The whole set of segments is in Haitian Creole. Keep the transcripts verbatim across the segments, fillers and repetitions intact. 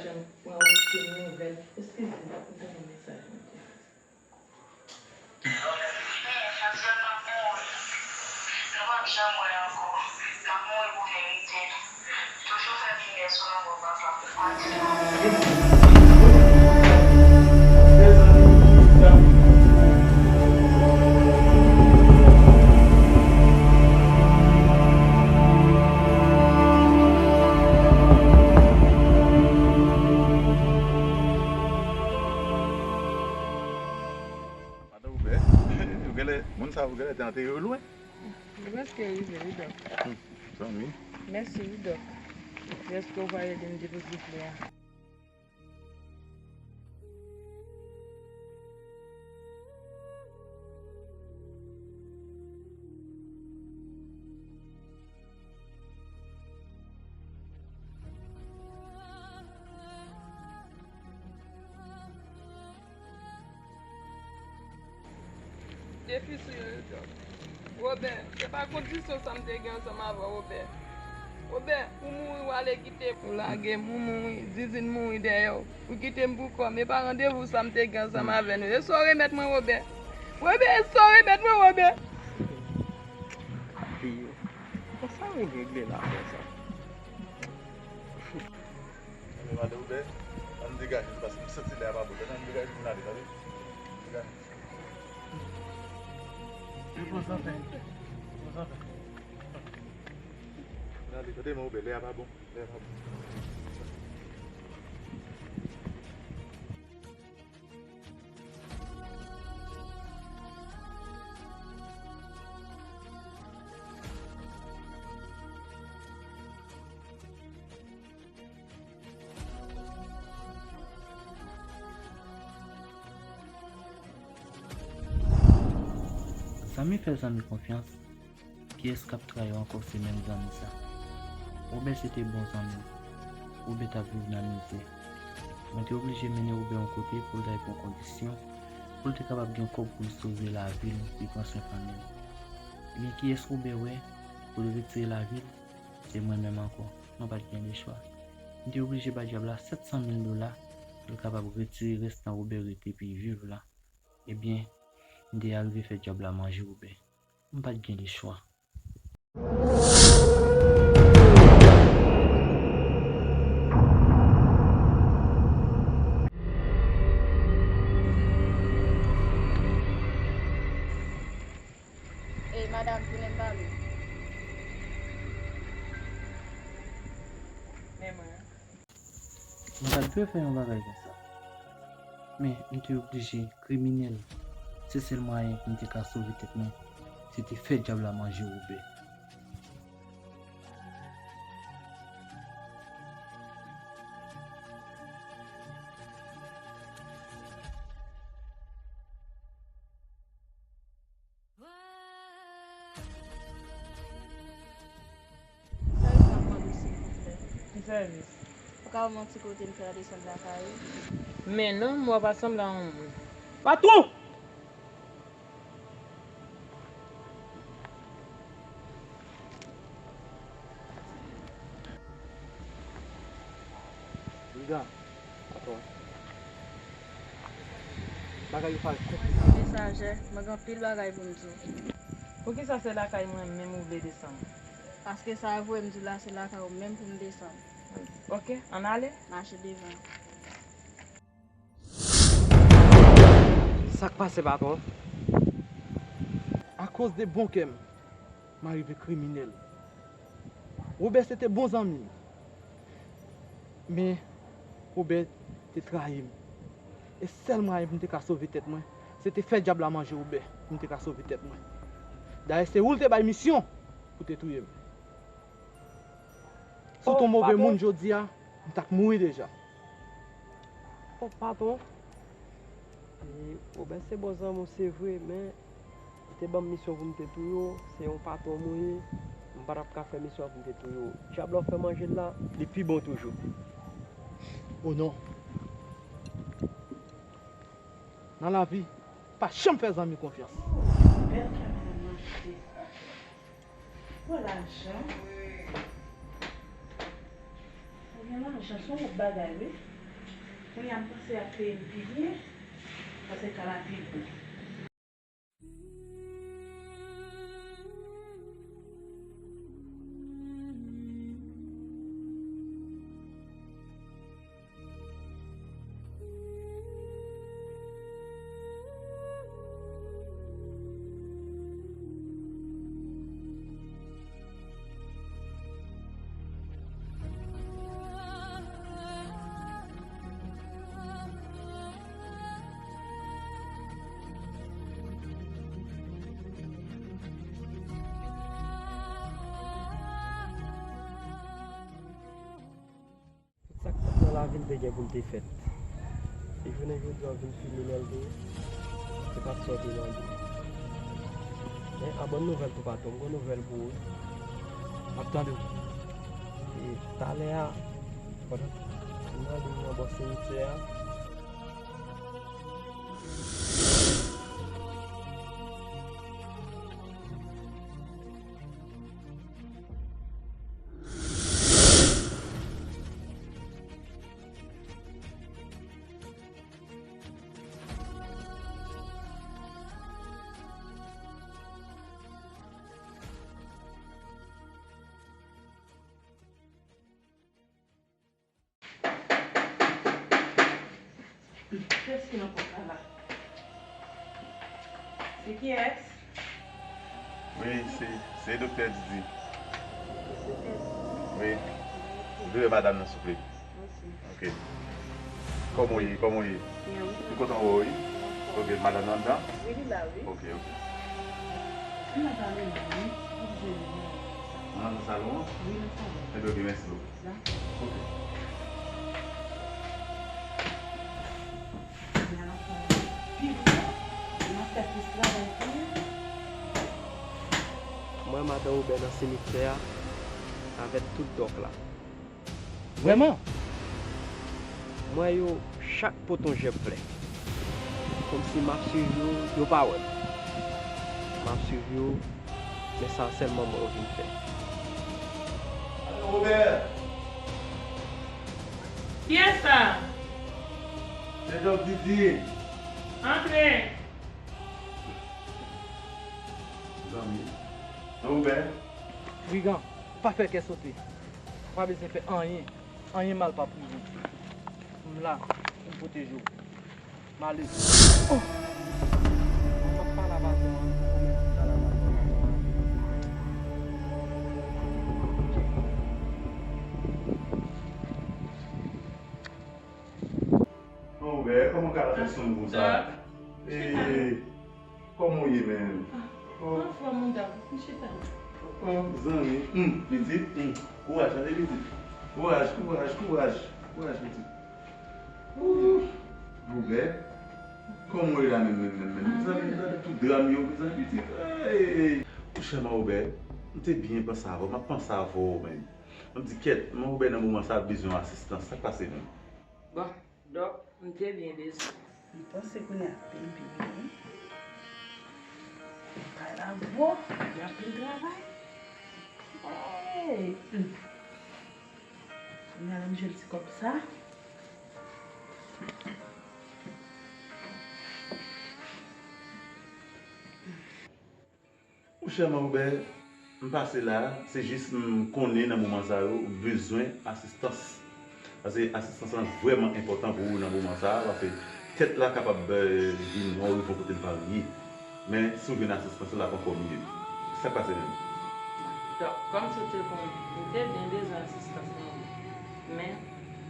Janm pran okenn nouvèl. Eskize m, m tande mesaj mwen te. Wi, Fabian ap mouri. Nou p ap janm wè ankò. M ap mouri pou verite. Toujou fè limyè sou lanmò papa m. Madan Wobè, ou genlè, moun sa yo genlè te antere yo lwen. Li prèske rive wi, Dòk. Hmm, zanmi. Mèsi wi, Dòk. Prèske w pral ede m depoze flè a. Defi sou yo, yo dòk. Wobè, se pa kondisyon sa m te gen ansanm avè w, Wobè. Wobè, ou mouri, w ale kite m. Ou lage m, ou mouri, Zizin mouri dèyè w. Ou kite m pou kò m, e pa randevou sa m te gen ansanm avè nou. E sa w remèt mwen, Wobè? Wobè, e sa w remèt mwen, Wobè? Api, konsa ou regle la konsa. Anben, madan Wobè, ann degaje nou, paske m santi lè a pa bon. Ann degaje nou, ann ale, tande? Degaje. Repoze anpè. Repoze anpè. Ann ale, tande, man Wobè, lè a pa bon. Lè a pa bon. Zanmi fè zanmi konfyans. Kiyès k ap trayi w ankò se menm zanmi sa? Wobè se te bon zanmi m. Wobè t ap viv nan mizè. Mwen te oblije mennen Wobè yon kote pou l t al pran kondisyon, pou l te kapab gen kòb pou l sove lavi l, pou l pran swen fanmi l. Ebyen, kiyès Wobè wè pou l retire lavi l? Se mwen menm ankò. Mwen pa t gen lechwa. M te oblije bay dyab la sèt san mil dola pou l kapab retire rès tan Wobè rete pou l viv la. Ebyen, m te arive fè dyab la manje Wobè. M pa t gen lechwa. Ey, madanm, tounen m pale w. Men mwen. Mwen pa t dwe fè yon bagay konsa. Men, m te oblije, kriminèl. Se sèl mwayen pou m te ka sove tèt mwen, se te fè dyab la manje Wobè. Sèvis m ap mande w, silvouplè. Ki sèvis? Ou ka ban m yon ti kote m fè desann lakay ou? Men non, m wè w pa sanble a yon moun. Patwon! Liga, patwon. Bagay yo parèt konplike. Mesajè, mwen gen anpil bagay pou m di w. Poukisa se lakay mwen menm ou vle desann? Paske sa yo voye m di w la, se lakay ou menm pou m desann. Oke, ann ale. Mache devan. Sa k pase, patwon? Akoz de bon kè m, m arive kriminèl. Wobè se te bon zanmi m. Men, Wobè te trayi m. E sèl mwayen pou m te ka sove tèt mwen, se te fè dyab la manje Wobè pou m te ka sove tèt mwen. Dayè, se ou l te bay misyon pou te touye m. Si w te yon move moun jodi a, m t ap mouri deja. O, patwon. E, Wobè se bon zanmi w, se vre, men li te ban m misyon pou m te touye w. Se yon patwon m ou ye. M pa t ap ka fè misyon an pou m te touye w. Dyab la w fè manje l la, li pi bon toujou. O non. Nan lavi, pa janm fè zanmi konfyans. Bèl kamera m achte. Pou lajan. Wi. Lajan se yon lòt bagay, wi. Kounye a m panse y ap peye m pi byen, paske kay la pi gwo. Tout sa k fèt nan lavi l te gen pou l te fèt. E jounen jodi a, w vin kriminèl tou, se pa t sa w te mande. Men a bòn nouvèl tou pa tou, m gen nouvèl pou ou. M ap tande w. E talè a, pandan m nan liy nan bò simityè a, Kiyès ki nan pòt la la? Se kiyès? Wi, se, se Doktè Didi. Doktè Didi? Wi. Vire madanm nan, souple. Ok. Ok. Kòman w ye? Kòman w ye? Byen, wi. M kontan wè w, wi. Ok, madanm nan anndan? Wi, li la, wi. Ok, ok. Li nan salon an, wi. Li nan salon an? Wi, nan salon. Ebyen, ok, mèsi bokou. Dakò. Ok. N a fè pi gwo, n a fè plis travay pou li. M wè madan Wobè nan simityè a avèk tout dòk la. Vrèman? M wè yo chak poton jèb flè. Kòmsi m ap swiv yo, yo pa wè m. M ap swiv yo, men sa sèlman mwen yo vin fè. Alo, Wobè! Kiyès sa? Se Dòk Didi. Antre. Zanmi. Wobè. Brigan, pa fè kè sote. Ou pa bezwen fè anyen. Anyen mal p ap rive w. M la pou m pwoteje w. M ale. Oh! Mwen p ap pale a patwon an, mwen menm ki pale a patwon an. Bon, Wobè, kòman kay la fè sonm konsa? Dòk, chita. Kòman w ye, menm? Ah, oh. Anfòm, mon dòk. M chita. Oh, zanmi. Hmm, pitit. Hmm. Kouraj, tande, pitit. Kouraj, kouraj, kouraj. Kouraj, pitit. Ooh, Wobè. Kòman w ye la, menm, menm, menm, menm? Mezanmi, gade tout dram yo, mezanmi, pitit. Hey! Monchè, Man Wobè, m te byen panse avè w. M ap panse avè w, menm. M di, kèt, Man Wobè nan moman sa ap bezwen yon asistans. Sa k pase, menm? Bon. Dòk, m te byen bezwen. M panse kounye a ap pi byen, wi. Kay la gwo, gen anpil travay. Hey! Hmm. Kounye a, lè m jwenn ti kòb sa. Monchè Man Wobè, m pase la, se jis m konnen nan moman sa yo, ou bezwen asistans. Paske asistans lan vrèman enpòtan pou ou nan moman sa a, paske tèt la kapab, eh, vin yon revon kote l pa ye. Men si w jwenn asistans lan, l ap ankò mye. Sa k pase menm? Dòk, kòmsi w te konnen, m te byen bezwen asistans lan wi. Men,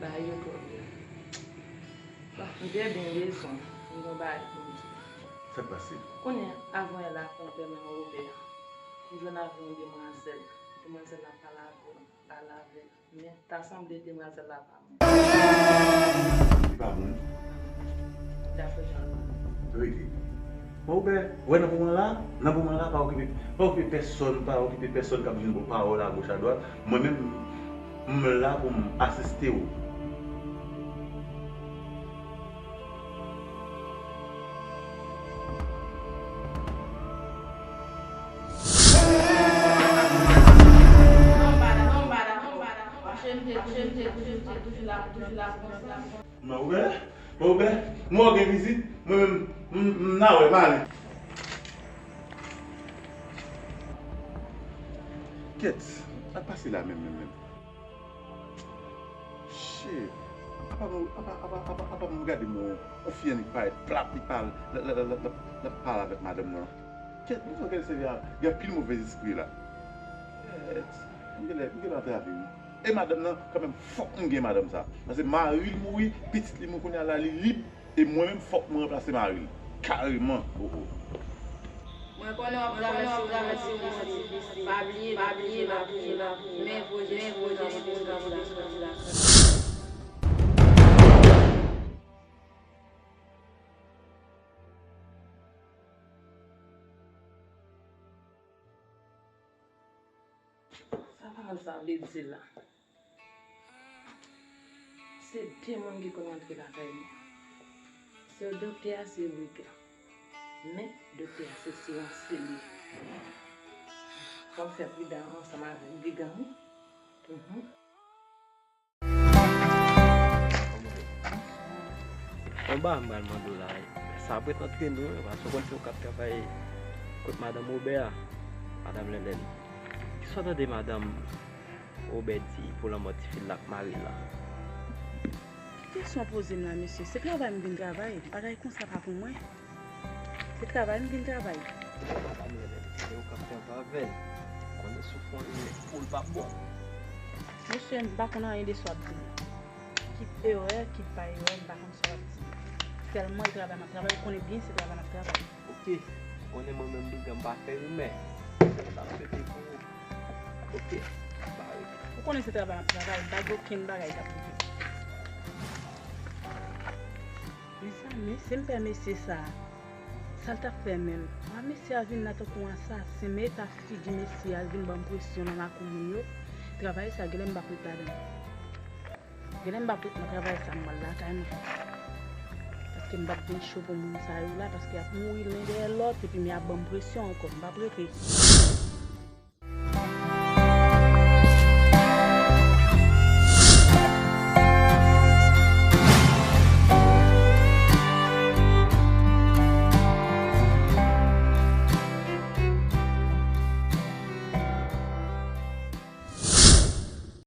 bagay yo twò dou. Bon, m te byen bezwen, m gon bagay pou m di. Sa k pase? Kounye a, avan yè la, konpè Man Wobè a, m jwenn avè yon demwazèl. Demwazèl la pale avè m, pale avè m. Men, ta sanble demwazèl la pa moun. Li pa moun? Daprè jan l pale. Rete. Man Wobè, wè nan moman la, nan moman la, pa okipe, pa okipe pèsonn, pa okipe pèsonn k ap vin ba w pawòl agoch adwat. Mwen menm, m la pou m asiste w. Mwen ouvè, mwen ouvè, mwen gen vizit, mwen menm, m, m, m nan wè, m ale. Kèt, sa k pase la menm, menm, menm? Shit. Apa mwen, apa, apa, apa, apa mwen gade mwen, yon fi annik parèt, plap, li pale, l, l, l, l, l, l ap pale avèk madanm nan. Kèt, mwen sot gade sèvi a, gen anpil movèzespri la. Kèt, mwen genlè, mwen genlè antrave wi. E madanm nan, kanmenm, fòk m gen madanm sa. Paske mari l mouri, pitit li mouri, kounye a la li lib, e mwen menm fòk mwen ranplase mari l. Kareman. Oh, oh. Mwen konnen w ap travèse yon moman difisil. Pa bliye, pa bliye, pa bliye, men pwojè, men pwojè, men pwojè, men pwojè. Sa pa konn sa vle di la. Se de moun ki konn rantre lakay mwen. Se doktè a, se Riga. Men, doktè a se silans li ye. Fò m fè pridan ansanm avèk Riga, wi. Mhm. Yon bagay m pral mande w la, sa ap ret antre nou, wi, paske w konn se w k ap travay kot madanm Wobè a, madanm Lèlèn. Kisa w tande madanm Wobè di pou lanmò tifi l la ak mari l la? Ki kesyon w poze m la, mesye? Se travay m vin travay. Bagay konsa pa pou mwen. Se travay m vin travay. Madanm Lèlèn, se w k ap travay avè l. Konnen si w fè yon erè pou l p ap bon. Mesye, m pa konn anyen de sa w ap di m. Kit erè, kit pa erè, m pa konn sa w ap di m. Sèlman e travay m ap travay, ou konnen byen se travay m ap travay. Ok, ou konnen mwen menm Riga m pa fè rimè. Sa m swete pou ou. Ok, ba rete. Ou konnen se travay m ap travay, m pa gen okenn bagay k ap rive. Mezanmi, se m pè mesye sa a. Sa l t ap fè menm? A, mesye a vin la tankou yon asasen, men eta figi mesye a, l vin ban m presyon nan lakou moun yo. Travay sa, genlè m p ap ret ladan l. Genlè m p ap ret nan travay sa, m pral lakay mwen. Paske m p ap vin cho pou moun sa yo la, paske y ap mouri len dèyè lòt, epi men y ap ban m presyon ankò, m p ap rete.